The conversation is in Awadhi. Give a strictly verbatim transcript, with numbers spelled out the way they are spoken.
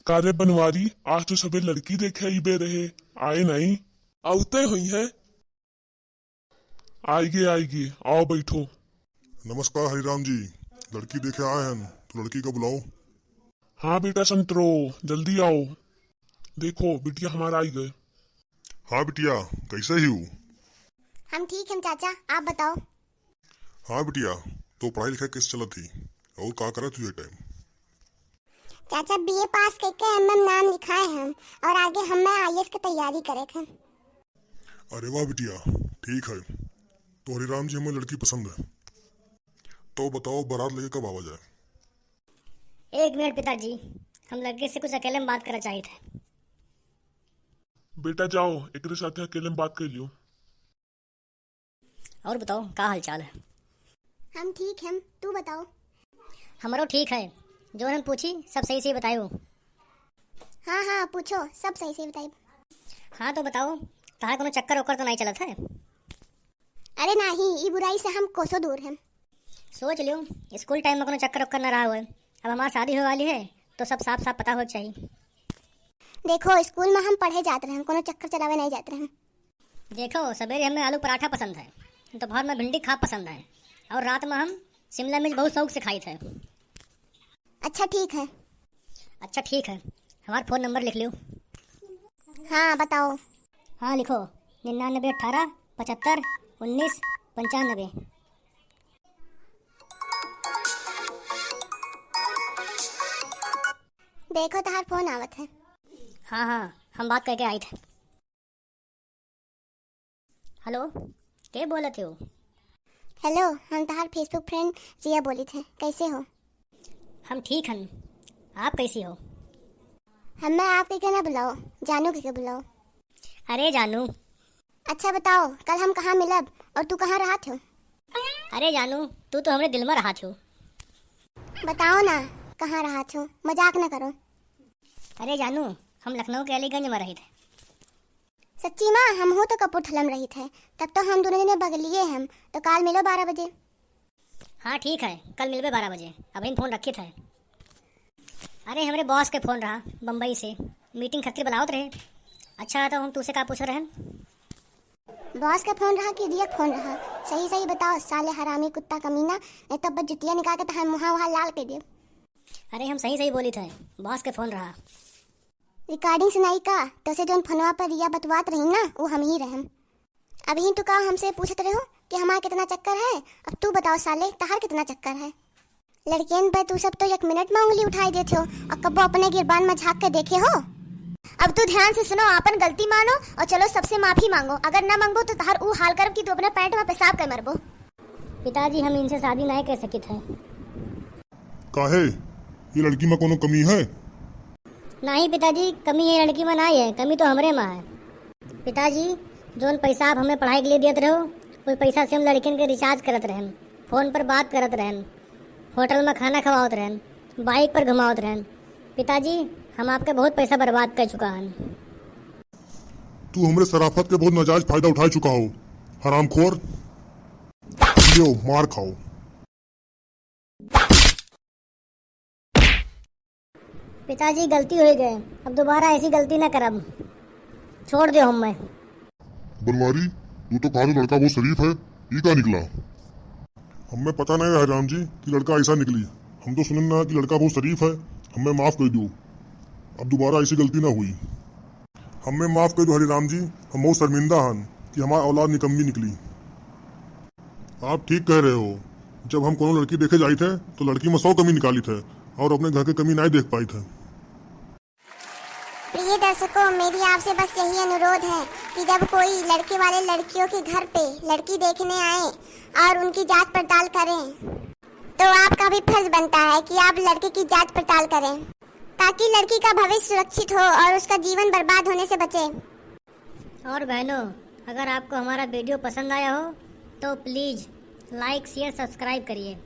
का रे बनवारी, आज तो सबे लड़की देखे अइबे रहे, आए नाहीं? आवते होइहैं। आइगे, आइगे, आओ बैठो। नमस्कार हरिराम जी, लड़की देखे आए हन, तो लड़की का बुलाओ। हाँ बेटा संतरो, जल्दी आओ। देखो, बिटिया हमार आइगे। हाँ बिटिया, कैसे ही हो? हम ठीक हैं चाचा, आप बताओ। हाँ बिटिया, तो पढ़ाई लिखाई कैसे चलत ही और का करत हो ये टाइम? चाचा, बीए पास करके एमए में नाम लिखाए हम और आगे हमें आईएएस की तैयारी करे के। अरे वाह बिटिया, ठीक है। तो हरिराम जी, हमें लड़की पसंद है। तो बताओ, बारात लेके कब आवा जाए? एक मिनट पिताजी, हम लड़की से कुछ अकेले में बात करना चाहित है। बेटा जाओ, एकरे साथे अकेले में बात कर लियो। और बताओ, का हाल चाल है? हम ठीक हैं, तू बताओ। हमरो ठीक है, जो हम पूछी सब सही सही बतायो। हाँ हाँ, पूछो, सब सही सही बताई। हाँ तो बताओ, तहार कोनो चक्कर ओकर तो नहीं चलत है? अरे नाही, ई बुराई से हम कोसों दूर हैं। सोच लियो, स्कूल टाइम में कोनो चक्कर ओकर न रहा होए, अब हमार शादी होए वाली है तो सब साफ साफ पता हो चाहिए। देखो, स्कूल में हम पढ़े जात रहन, कोनो चक्कर चलावे नहीं जात रहन। देखो, सवेरे हमें आलू पराठा पसंद है, दोपहर में भिंडी खा पसंद है, और रात में हम शिमला मिर्च बहुत शौक से खाई थे। अच्छा ठीक है। अच्छा ठीक है, हमार फोन नंबर लिख लियो। हाँ बताओ। हाँ लिखो, निन्यानबे अठारह पचहत्तर उन्नीस पंचानबे। देखो तहार फोन आवत है। हाँ हाँ, हम बात करके आई थे। हेलो, के बोलत हो? हेलो, हम तहार Facebook फ्रेंड रिया बोलित है, कैसे हो? हम ठीक हन, आप कैसी हो? हमें आप के ना बुलाओ, जानू के, के बुलाओ। अरे जानू। अच्छा बताओ, कल हम कहाँ मिलब और तू कहाँ रहत हो? अरे जानू, तू तो हमरे दिल में रहत हो। बताओ ना, कहाँ रहत हो, मजाक ना करो। अरे जानू, हम लखनऊ के अलीगंज में रहित है। सच्ची माँ, हम हो तो कपूरथला में रहित है, तब तो हम दोनों जने बगलिए हम, तो काल मिलो बारह बजे। हाँ ठीक है, कल मिलबे बारह बजे। अभी फोन रखित है। अरे हमरे बॉस के फोन रहा बम्बई से, मीटिंग खातिर बुलावत रहे। अच्छा तो हम तुसे का पूछ रहन? बॉस के फोन रहा कि रिया के फोन रहा? सही सही बताओ साले हरामी कुत्ता कमीना, नहीं तो बस जुतिया निकाल के तहार मुहा वहा लाल कर दे। अरे हम सही सही बोलित है, बॉस के फोन रहा। रिकॉर्डिंग सुनाई का? तोसे जौन फोनवा पर रिया बतवात रही ना, वो हम ही रहम। अभी तू का हमसे पूछत रहो कि हमार कितना चक्कर है, अब तू बताओ साले, तहार कितना चक्कर है? लड़कियन पे तू सब तो एक मिनट में उंगली उठाई देत हो और कब्बो अपने गिरबान में झांक के देखे हो? अब तू ध्यान से सुनो, आपन गलती मानो और चलो सबसे माफी मांगो। अगर ना मांगबो तो तहार ऊ हाल करब कि तू अपने पैंट में पेशाब कर मरबो। पिताजी, हम इनसे शादी नहीं कर सकित है। काहे? ये लड़की में कोनो कमी है? नहीं पिताजी, कमी ये लड़की में नहीं है, कमी तो हमरे में है। पिताजी, जौन पैसा आप हमें पढ़ाई के लिए देत रहो, वो पैसा से हम लड़कियन के रिचार्ज करत रहन, फोन पर बात करत रहन, होटल में खाना खवावत रहन, बाइक पर घुमावत रहन। पिताजी, हम आपके बहुत पैसा बर्बाद कर चुका हन। तू हमरे शराफत के बहुत नाजायज फायदा उठा चुका हो, हरामखोर। लियो, मार खाओ। पिताजी, गलती हो गए, अब दोबारा ऐसी गलती ना करब, छोड़ दो हमें। बनवारी, तू तो कहा लड़का बहुत शरीफ है, ई का निकला? हमें पता नहीं हरिराम जी कि लड़का ऐसा निकली। हम तो सुनन ना कि लड़का बहुत शरीफ है। हमें माफ कर दो, अब दोबारा ऐसी गलती ना हुई। हमें माफ कर दो हरिराम जी, हम बहुत शर्मिंदा हन कि हमार औलाद निकम्मी निकली। आप ठीक कह रहे हो, जब हम कोनो लड़की देखे जाइत है तो लड़की में सौ कमी निकालित है और अपने घर के कमी नहीं देख पाइत है। प्रिय दर्शकों, मेरी आपसे बस यही अनुरोध है कि जब कोई लड़के वाले लड़कियों के घर पे लड़की देखने आए और उनकी जांच पड़ताल करें, तो आपका भी फर्ज बनता है कि आप लड़के की जांच पड़ताल करें, ताकि लड़की का भविष्य सुरक्षित हो और उसका जीवन बर्बाद होने से बचे। और बहनों, अगर आपको हमारा वीडियो पसंद आया हो तो प्लीज लाइक, शेयर, सब्सक्राइब करिए।